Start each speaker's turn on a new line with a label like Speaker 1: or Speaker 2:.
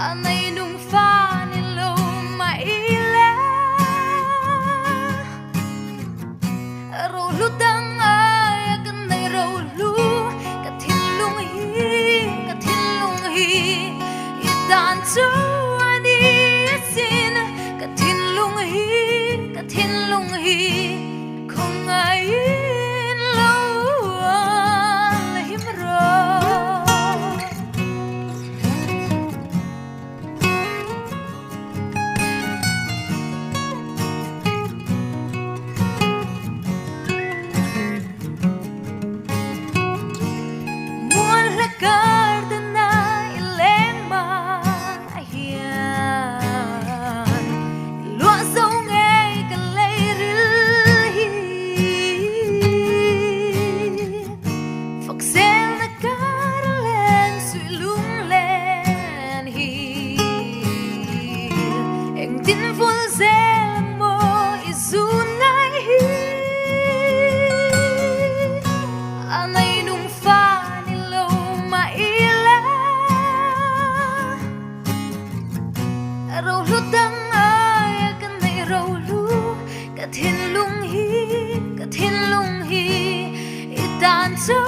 Speaker 1: A nei nung fa ni lo mah ila. Rohlu dang aia ka nei rohlu ka thinlung hi ka thinlung hi i tan chu a ni asin ka thinlung hi ka thinlung hi khawngaihin lo la him rawh. Mual hla kar te na i leng mah hian i luah zo ngei ka lei ril hi fak zel na kar len suih lunglen hi engtin vul zel maw i zun ngai hi a nei nung fa ni lo mah ila rohlu dang aia ka nei rohlu ka thinlung hi ka thinlung hi i tan chu.